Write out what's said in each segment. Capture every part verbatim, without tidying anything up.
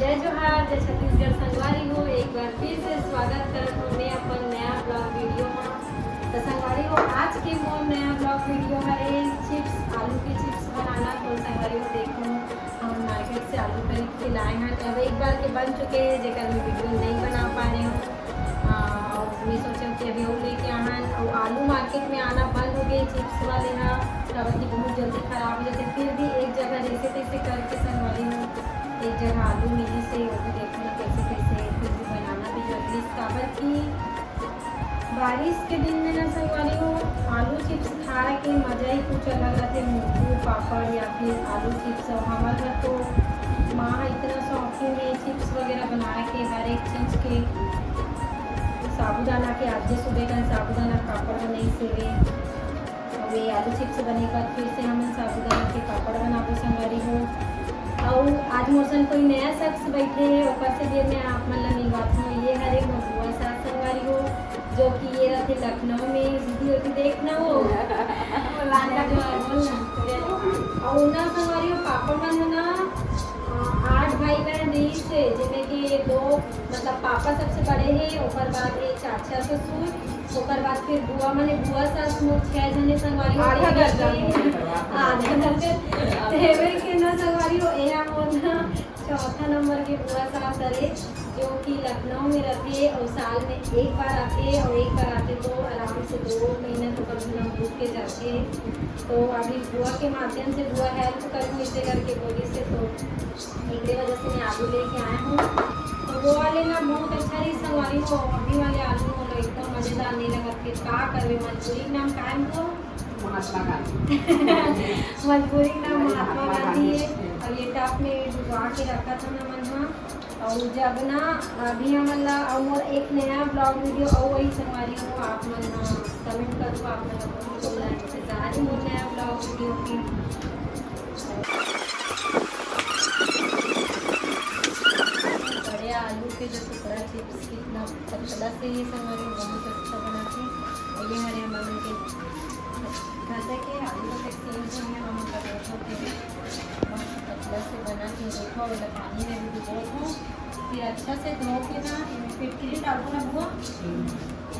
जय जोहार, जय छत्तीसगढ़ संगवारी हो, एक बार फिर से स्वागत करत हूँ मैं अपन नया vlog video में। तो संगवारी हो, आज के मोर नया vlog video हरे chips, आलू के chips बनाना। तो संगवारी हो, देखो, हम market से आलू खरीद के लाए हैं। अब एक बार के बन चुके हैं, जेकर मैं video नहीं बना पा रहे हूँ। आ, और मैं सोचे कि अभी वो लेके आना है। और आलू market में आना बंद हो गए chips वाले ना, काबर कि बहुत जल्दी खराब हो जाते। फिर भी एक जगह जैसे तैसे करके संगवारी हो, एक जगह आलू मिली से, वो भी देखो ना कैसे कैसे, फिर भी बनाना भी जरूरी है, काबर कि बारिश के दिन में ना संगवारी हो, आलू chips खाए के मजा ही कुछ अलग रहते। नींबू पापड़ या फिर आलू chips, और हमारे घर तो माँ इतना शौकीन है chips वगैरह बनाए के, हर एक चीज के, साबूदाना के। आज जे सुबह का साबूदाना पापड़ बनाई से वे, और ये आलू chips बनेगा, फिर से हम साबूदाना के पापड़ बनाबो संगवारी हो। और आज मोर संग कोई नया शख्स बैठे है, ओकर से भी मैं आप मन ला मिलवात हूँ। ये हरे मोर बुआ सास संगवारी हो, जो कि ये रहते लखनऊ में। दीदी, अभी देखना हो। और ना संगवारी हो, पापा मन है ना, अ, आठ भाई बहन रही से, जिनमें कि दो, मतलब, पापा सबसे बड़े हैं, ओकर बाद एक चाचा ससुर, ओकर बाद फिर बुआ, माने बुआ सास मोर छह जने संगवारी हो, आधा दर्जन। आधा दर्जन। तेरे के ना संगवारी हो, एहा मोर ना चौथा नंबर के बुआ सास हरे, जो कि लखनऊ में रहते और साल में एक बार आते, और एक बार आते तो आराम से दो महीना तो कम से कम रुक के जाते। तो अभी बुआ के माध्यम से बुआ help करूँ इसे करके बोली से, तो एकरे वजह से मैं आलू लेके आया हूँ। तो वो वाले ना बहुत अच्छा रही संगवारी हो, अभी वाले आलू हो तो एकदम मजेदार नहीं लगत। फिर का करबे, मजबूरी के नाम कायम हो। महात्मा गांधी। मजबूरी के नाम महात्मा गांधी है। और ये टब में डुबा के रखा था ना मन हा। और जब ना अभी हमन ला और मोर एक नया vlog video और वही संगवारी हो, आप मन comment करो, आप मन ला बहुत इंतजार है मोर नया vlog video के। बड़े आलू के जो टुकड़ा chips कितना पतला से ये संगवारी हो, बहुत अच्छा बना थे। और ये हरे हमन के घर के आलू का same same है, हम कर रहे थे। मस्त पतला से बना के देखो, मतलब पानी में भी डुबो दो, फिर अच्छा से धो के ना फिटकिरी डाल दो ना बुआ।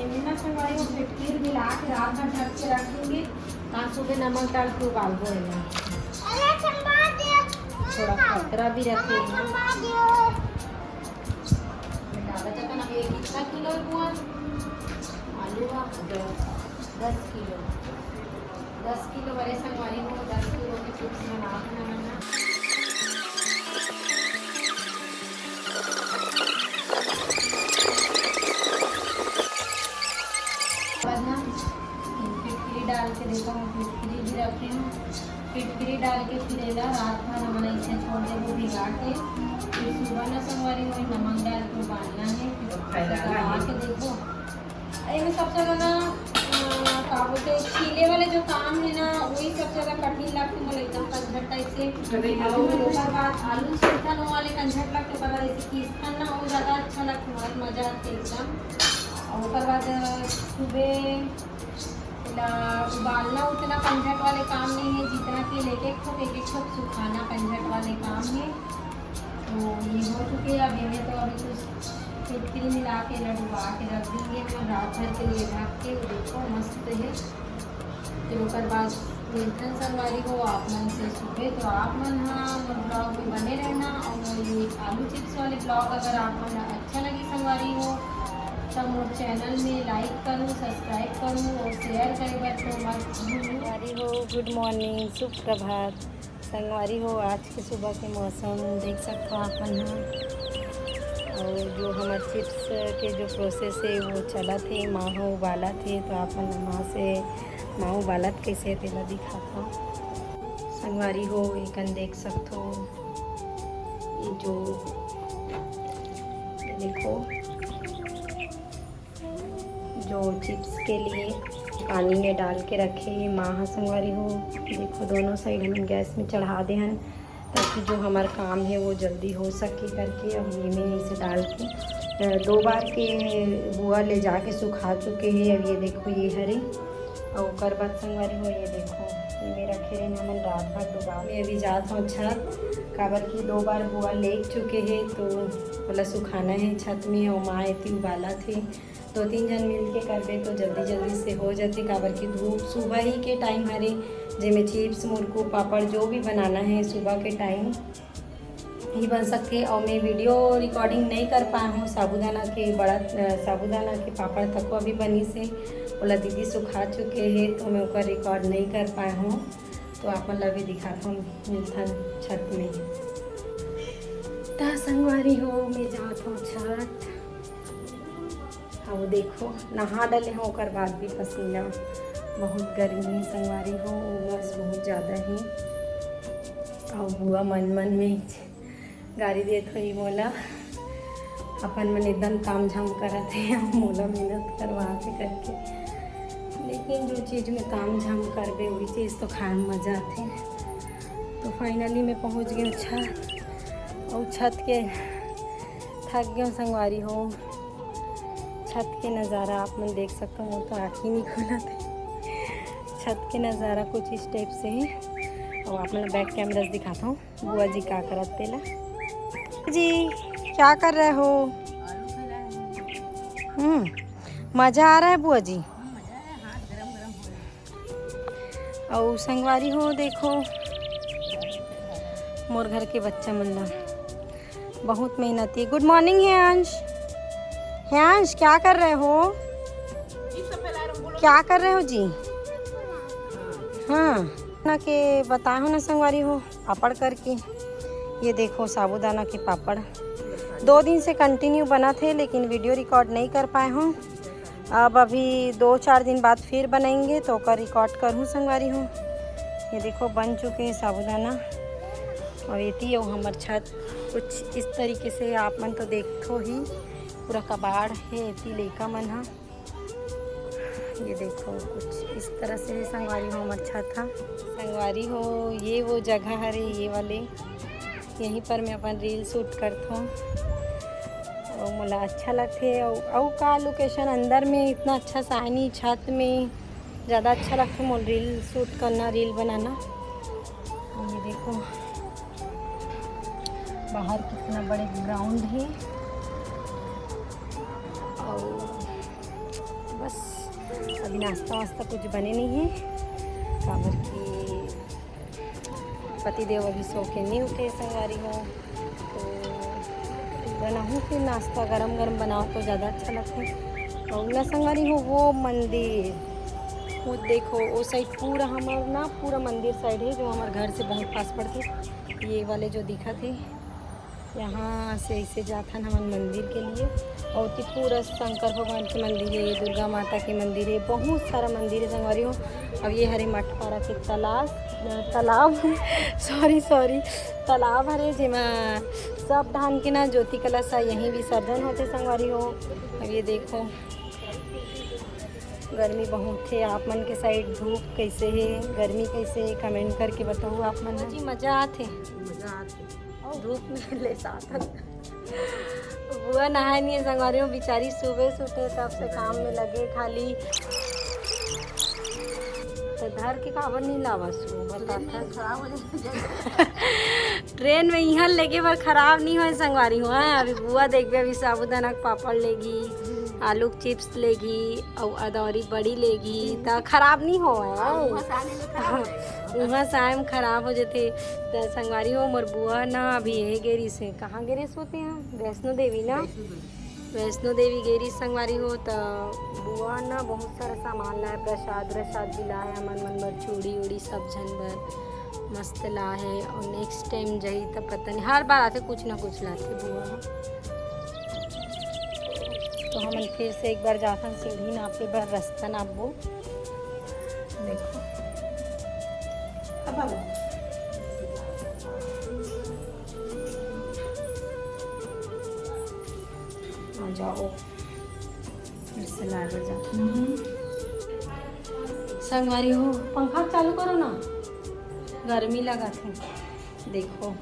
ये ना संगवारी हो, फिटकिरी मिला के रात भर ढक के रख देंगे। हाँ, सुबह नमक डाल के उबाल दो है ना। अरे, ठंडा दे। थोड़ा खतरा भी रखे हैं। ठंडा दे। डाला जाता ना, ये कितना किलो है बुआ? आलू का दस किलो। दस किलो बड़े संगवारी हो, दस किलो के chips बना देना, बना। फिटकिरी डाल के देखो, हम फिटकिरी भी रखे हैं। फिटकिरी डाल के फिर एला रात भर हमन ऐसे छोड़ देबो भिगा के। फिर सुबह ना संगवारी हो नमक डाल के उबालना है। फिर दबा के देखो, एमे सबसे ज्यादा ना, अ, का बोलते हैं, छीले वाले जो काम है ना, वही सबसे ज्यादा कठिन लगते मोला, एकदम कंझट type से। और ओकर बाद आलू छिलका नो वाले कंझट लगते, ओकर बाद ऐसे पीसथन ना, वो ज्यादा अच्छा लगते, बहुत मजा आते एकदम। और ओकर बाद, अ, सुबह ला उबालना उतना कंझट वाले काम नहीं है, जितना कि एक एक ठोक, एक एक ठोक सुखाना कंझट वाले काम है। तो ये हो चुके हैं। अब इन्हें तो अभी कुछ फिटकिरी मिला के ना डुबा के रख देंगे हम रात भर के लिए ढक के। देखो मस्त है। फिर ओकर बाद मिलथन संगवारी हो आप मन से सुबह। तो आप मन हाँ मोर vlog में बने रहना और ये आलू chips वाले vlog अगर आप मन अच्छा लगे संगवारी हो तो मोर channel में like करूँ, subscribe करूँ और share करे बर तो मत भूलू। संगवारी हो, good morning, सुप्रभात। संगवारी हो, आज के सुबह के मौसम देख सकथो आप मन ह। और जो हमर chips के जो process है वो चलत है, माँ ह उबालत है, तो आप मन माँ से, माँ उबालत कैसे है तेला दिखाथो। संगवारी हो, एकन देख सकथो, ये जो देखो जो chips के लिए पानी में डाल के रखे हे माँ ह संगवारी हो। देखो दोनों side हम gas में चढ़ा दे हन ताकि जो हमार काम है वो जल्दी हो सके करके। अब ये में इसे डाल के अ, दो बार के बुआ ले जाके सुखा चुके हैं। अब ये देखो ये हरे और ओकर बाद संगवारी हो ये देखो में रखे रहे हमन रात भर डुबा। मैं अभी जात हूँ छत, काबर कि दो बार बुआ लेग चुके हे, तो ओला सुखाना हे छत में, अउ माँ एती उबालत हे। दो तीन जन मिल के करबे तो जल्दी जल्दी से हो जाथे, काबर कि धूप सुबह ही के टाइम हरे, जेमे चिप्स, मुरकू, पापड़ जो भी बनाना है सुबह के टाइम ही बन सकथे। और मैं वीडियो रिकॉर्डिंग नहीं कर पाए हूँ, साबूदाना के बड़ा, अ, साबूदाना के पापड़ तको अभी बनी से, ओला दीदी सुखा चुके हे, तो मैं ओकर रिकॉर्ड नहीं कर पाए हूँ। तो आप मन ला भी दिखात हूँ, मिलथन छत में। त संगवारी हो, मैं जात हूँ छत। अब देखो, नहा डले हो, ओकर बाद भी पसीना, बहुत गर्मी हे संगवारी हो, उमस बहुत ज़्यादा हे। अउ बुआ मन मन में गारी देत होही मोला, अपन मन एकदम ताम झाम करत हे, अउ मोला मेहनत करवाथे करके। लेकिन जो चीज़ में ताम झाम करबे, वही चीज़ तो खाए में मज़ा आथे। तो फाइनली मैं पहुंच गई हूँ छत, और छत के थक गई हूँ संगवारी हो। छत के नज़ारा आप मन देख सकते हो, तो आँख ही नहीं खुलत हे। छत के नज़ारा कुछ इस टाइप से है। और आप मन बैक कैमरा से दिखाता हूँ, बुआ जी का करत तेला। जी, क्या कर रहे हो? हम्म, मज़ा आ रहा है बुआ जी? अउ संगवारी हो, देखो मोर घर के बच्चा मन ला बहुत मेहनती। गुड मॉर्निंग ह्यांश। ह्यांश, क्या कर रहे हो? क्या कर रहे हो जी? हाँ, ना के बताए हो ना संगवारी हो, पापड़ करके। ये देखो साबूदाना के पापड़, दो दिन से कंटिन्यू बना थे, लेकिन वीडियो रिकॉर्ड नहीं कर पाए हूँ। अब अभी दो चार दिन बाद फिर बनाएंगे, तो ओकर रिकॉर्ड करहूँ संगवारी हो। ये देखो बन चुके हैं साबूदाना। और एती अउ हमर छत कुछ इस तरीके से, आप मन तो देखो ही, पूरा कबाड़ है एती लइका मन हा। ये देखो कुछ इस तरह से है संगवारी हो हमर छत हा। संगवारी हो, ये वो जगह हरे, ये वाले, यहीं पर मैं अपन रील शूट करथों। अउ मोला अच्छा लगथे। अउ, अउ का लोकेशन अंदर में इतना अच्छा साइनी छत में ज़्यादा अच्छा लगथे मोला रील शूट करना, रील बनाना। ये देखो बाहर कितना बड़े ग्राउंड है। अउ बस अभी नाश्ता वास्ता कुछ बने नहीं है, काबर कि पतिदेव अभी सो के नहीं उठे संगवारी हो, तो बनाहूँ फिर नाश्ता, गरम गरम बनाओ तो ज़्यादा अच्छा लगता है। और ना संगवारी हो, वो मंदिर, वो देखो, वो साइड पूरा हमार ना, पूरा मंदिर साइड है, जो हमार घर से बहुत पास पड़ते। ये वाले जो दिखा थे, यहाँ से ऐसे जाथन हमन मंदिर के लिए। और ओती पूरा शंकर भगवान के मंदिर है, दुर्गा माता के मंदिर है, बहुत सारा मंदिर है संगवारी हो। अब ये हरे मटपारा के तालाब, तालाब सॉरी सॉरी, तालाब हरे, जेमा सब धान के ना ज्योति कलश ह यहीं विसर्जन होते संगवारी हो। अब ये देखो, गर्मी बहुत है। आप मन के साइड धूप कैसे है, गर्मी कैसे है, कमेंट करके बताओ आप मन। जी, मजा आथे। मजा आथे। धूप में ले साथ। बुआ नहाए नहीं है संगवारी हो, बेचारी सुबह से उठे तब से काम में लगे खाली। तो धर के काबर नहीं लावा सु, बता। खराब हो जाए। ट्रेन में इहाँ लेगे बर खराब नहीं होए संगवारी हो। हाँ, अभी बुआ देखबे, अभी साबूदाना के पापड़ लेगी, आलू के चिप्स लेगी, अउ अदौरी बड़ी लेगी, त खराब नहीं होए। उहाँ साय में खराब हो जथे। त संगवारी हो, मोर बुआ ना अभी यही गे रहिस हे। कहाँ गे रहिस होते हैं? वैष्णो देवी ना? वैष्णो देवी गे रहिस संगवारी हो, त बुआ ना बहुत सारा सामान लाए, प्रसाद व्रसाद भी लाए, हमन मन बर चूड़ी उड़ी सब झन बर मस्त लाए हे। और नेक्स्ट टाइम जाही त पता नहीं, हर बार आथे कुछ ना कुछ लाथे बुआ। तो हमन फिर से एक बार जाथन सीढ़ी नापे बर, रास्ता नापबो। देखो। अब आ जाओ। फिर से लाए बर जाथन। संगवारी हो, पंखा चालू करो ना, गर्मी लगत हे। देखो,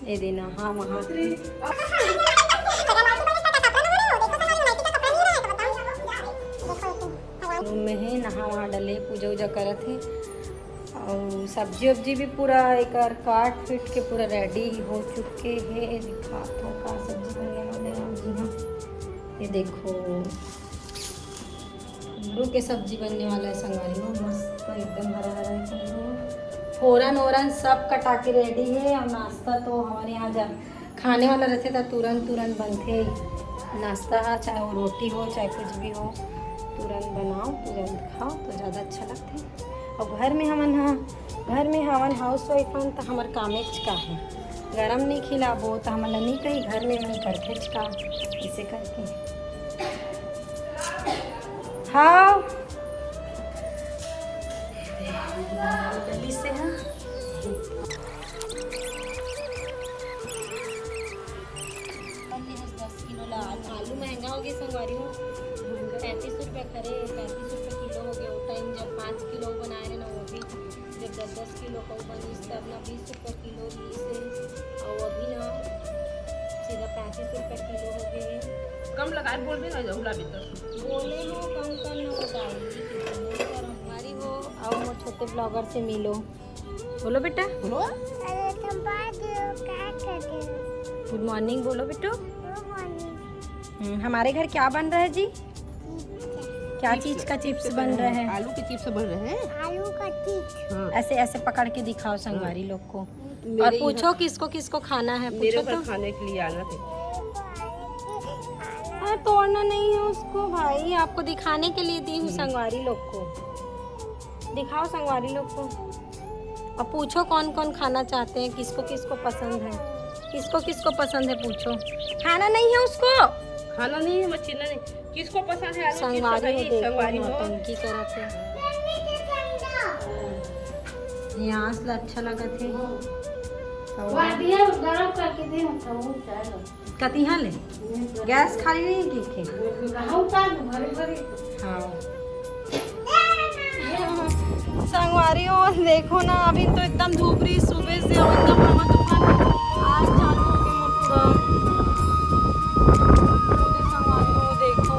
ये देना, हाँ, वहाँ रूम में है, नहा वहा डले, पूजा उजा करत हे। अउ सब्जी उब्जी भी पूरा एकर काट पीट के पूरा रेडी हो चुके हे। दिखात हूँ का सब्जी बनने वाले हैं आज यहाँ। ये देखो, कुंदरू के सब्जी बनने वाला है संगवारी हो, मस्त एकदम हरा हरा है कुंदरू। फोरन ओरन सब कटा के रेडी है। और नाश्ता तो हमारे यहाँ जा खाने वाला रहते तो तुरंत तुरंत बनते ही नाश्ता हा, चाहे वो रोटी हो चाहे कुछ भी हो, तुरंत बनाओ, तुरंत खाओ तो ज़्यादा अच्छा लगता है। और घर में हमन हा, घर में हमन हाउस वाइफ हन तो हमार कामेच का है, गरम नहीं खिलाबो तो हमन ला नहीं कही, घर में मन करथेच का, इसे करके। हाँ, जल्दी से हाँ। दस किलो ला आलू, आलू महंगा हो गया संगवारी हो, पैंतीस रुपया खरे, पैंतीस रुपया किलो हो गया। वो टाइम जब पाँच किलो बनाए रहे ना, वो भी जब दस दस किलो का बनिस तब ना बीस रुपया किलो रहिस हे, और अभी ना सीधा पैंतीस रुपया किलो हो गए हे। कम लगाए बोल दे ना, जहुला भी तो। बोले हो कम कर ना, वो डाल दी कि तुम लोग पर हमारी हो, और वो छोटे ब्लॉगर से मिलो। बोलो बेटा। बोलो। अरे तुम बात दो, क्या कर रहे हो? गुड मॉर्निंग बोलो बिट्टू। गुड मॉर्निंग। हम्म, हमारे घर क्या बन रहा है जी? क्या चीज का चिप्स बन रहा है? आलू के चिप्स बन रहे हैं। आलू का चिप्स। हाँ। ऐसे ऐसे पकड़ के दिखाओ संगवारी लोग को। मेरे और पूछो यहाँ किसको किसको खाना है, मेरे पूछो ऊपर तो। खाने के लिए आना थे। हाँ, तोड़ना नहीं है उसको भाई, आपको दिखाने के लिए दी हूँ हम्म। संगवारी लोग को। दिखाओ संगवारी लोग को। अब पूछो कौन कौन खाना चाहते हैं, किसको किसको पसंद है, किसको किसको पसंद है पूछो। खाना नहीं है उसको। खाना नहीं है, मच्छी नहीं। किसको पसंद है आलू चिप्स संगवारी हो, भाई? देखो, संगवारी हो। नौटंकी करत है। ये आंस ला अच्छा लगत है। वो दिया गरम करके दे, हम खाऊं, चाय लो। कतिहा ले? गैस खाली नहीं की थे? कहाँ उतार दूँ, भरी भरी। हाँ। संगवारी हो, देखो ना, अभी तो एकदम धूप रही सुबह से, और एकदम हवा तूफान आज चालू हो गया मोर पूरा। संगवारी हो, देखो।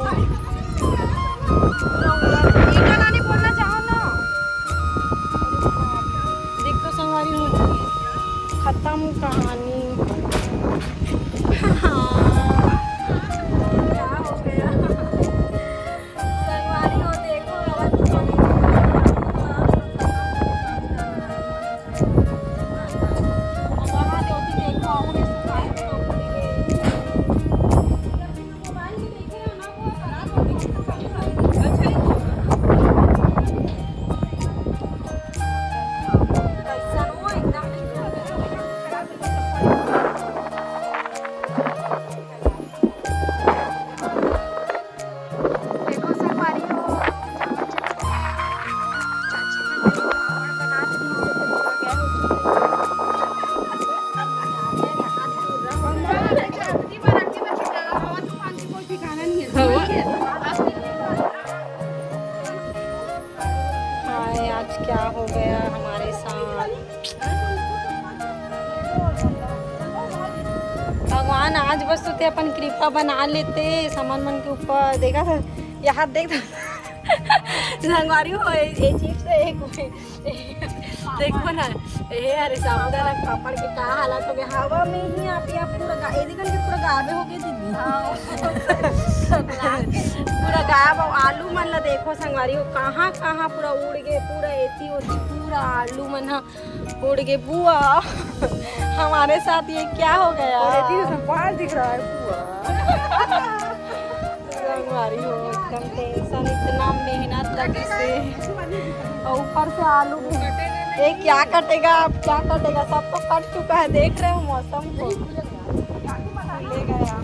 ईटा लाने बोलना चाहो ना। देख तो संगवारी हो, खत्म कहानी। हाँ। क्या हो गया? संगवारी हो, देखो, आवाज तो सुनी। वहाँ देखो, देखो, हमने सुनाई तो मोबाइल में देखे रहो ना, वो खराब हो गई। अच्छा, ये तो कैसा हो, एकदम देखो संगवारी हो, चाची मन देखो पापड़ बना रही है, तो पूरा गया हो चुका है। हवा तूफान की कोई ठिकाना नहीं है। हाय, आज क्या हो गया हमारे साथ? भगवान, आज बस तो ते अपन कृपा बना लेते समन मन के ऊपर। देखा था, यहाँ देख था। संगवारी हो, ये, ये चीज से एक देखो ना, ए, अरे साबूदाना पापड़ के का हालत हो गया। हवा में ही आप, आप पूरा गा-, ये देखन के पूरा गायब हो गए दीदी। हाँ। पूरा गायब। और आलू मन ला देखो संगवारी हो, कहाँ कहाँ पूरा उड़ गए, पूरा एती ओती पूरा आलू मन ह उड़ गए। बुआ, हमारे साथ ये क्या हो गया? और ये चीज सब बाहर दिख रहा है बुआ। संगवारी हो, एकदम टेंशन, इतना मेहनत लगी से, और ऊपर से आलू भी। ये क्या कटेगा, अब क्या कटेगा? सब तो कट चुका है, देख रहे हो मौसम को। ले गया।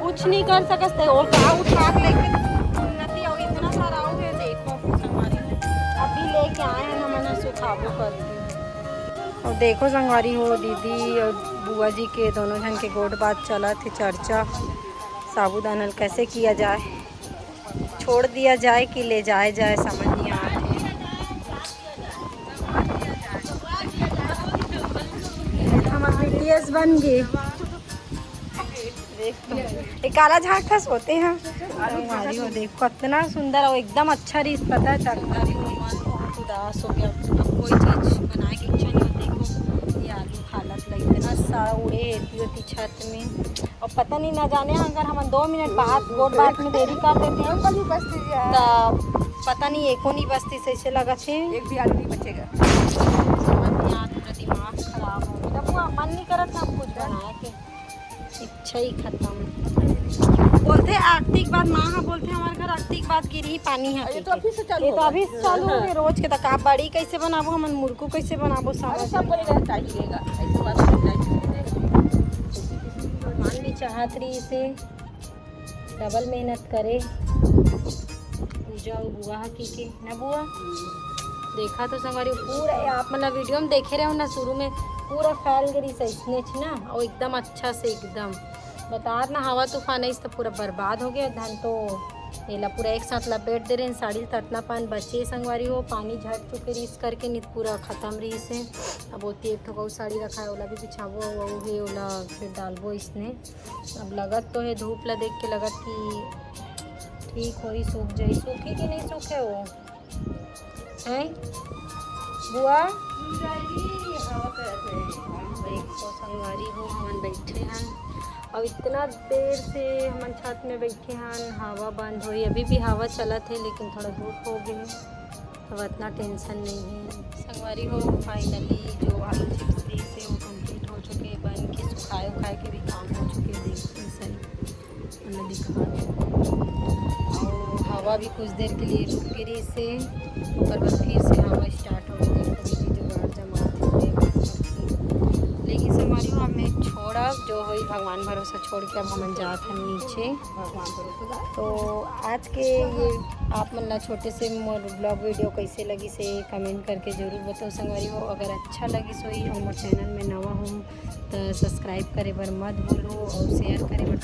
कुछ नहीं कर सकते, वो का उठा के लेके उन्नति, और इतना सारा हो गया, देखो संगवारी। अभी लेके आए हैं ना, मैंने सुखाबो कर दी। और देखो संगवारी हो, दीदी और बुआ जी के दोनों जन के गोठ बात चलत हे, चर्चा, साबूदाना ल कैसे किया जाए, छोड़ दिया जाए कि ले जाए जाए, समझ नहीं आत हे। हमर बीटीएस बन गए। देख तो, ये काला झांक था सोते हैं। संगवारी हो, देखो कितना सुंदर और एकदम अच्छा रिस पता है। संगवारी हो, मन बहुत उदास हो गया। अब कोई चीज बनाए के इच्छा नहीं होती। देखो ये आलू हालत लग, इतना सारा उड़े एती ओती छत में। और पता नहीं, ना जाने अगर हम दो मिनट बात गोठ बात में देरी कर देते हैं तो पता नहीं एको नहीं बस्ती सही से लगा छे। एक भी आलू नहीं बचेगा। समझ नहीं आ रहा, पूरा दिमाग खराब हो गया। वो मन नहीं करत ना कुछ बनाए के, इच्छा ही खत्म। बोलते आरती के बाद माँ हा बोलते हमारे घर आरती के बाद गिरी पानी है। ये तो अभी से चालू ये तो होगा। अभी से चालू हो गए रोज के। तक आप बड़ी कैसे बनाबो, हमन मुरकू कैसे बनाबो, अरे समझ सब नहीं। बनेगा, चाहिएगा, ऐसी बात नहीं चाहिए। भगवान भी चाहत रही से डबल मेहनत करे। पूजा अउ बुआ ह की के ना बुआ, देखा तो संगवारी पूरा आप मन वीडियो में देखे रहे हो ना, शुरू में पूरा फैल गई सही ना, और एकदम अच्छा से एकदम बतात ना हवा तूफान आइस तो पूरा बर्बाद हो गया धान। तो एला पूरा एक साथ लपेट दे रहे हैं। साड़ी ल ततना पान बचे संगवारी हो, पानी झड़ चुके रहिस करके, नहीं तो पूरा खत्म रहिस है। अब ओती एक ठो अउ साड़ी रखा है, ओला भी बिछाबो, अउ हे ओला फिर डालबो इसने। अब लगत तो है, धूप ला देख के लगत कि ठीक होई, सूख जाई। सूखी कि नहीं सूखे वो? हैं बुआ? देखो संगवारी हो, हमन बैठे हन और इतना देर से हमन छत में बैठे हन, हवा बंद होई। अभी भी हवा चलत है लेकिन थोड़ा धूप हो गई, अब इतना टेंशन नहीं है। संगवारी हो, फाइनली जो आलू चिप्स थी से वो कंप्लीट हो चुके, बन के सुखाए उखाए के भी काम हो चुके। देखते हैं सही, मतलब दिखा दे। और हवा भी कुछ देर के लिए रुक गई से, ओकर बाद फिर से हवा स्टार्ट हो गई। देखो दीदी जुगाड़ जमा देते हैं। लेकिन संगवारी हो, अब मैं छोड़ब, जो होई भगवान भरोसा छोड़ के अब हमन जात हन नीचे। भगवान भरोसा। तो आज के ये आप मन ला छोटे से मोर ब्लॉग वीडियो कैसे लगी से कमेंट करके जरूर बताओ संगवारी हो। अगर अच्छा लगी सोई और मोर चैनल में नवा हो तो सब्सक्राइब करे बर मत भूलो और शेयर करे बर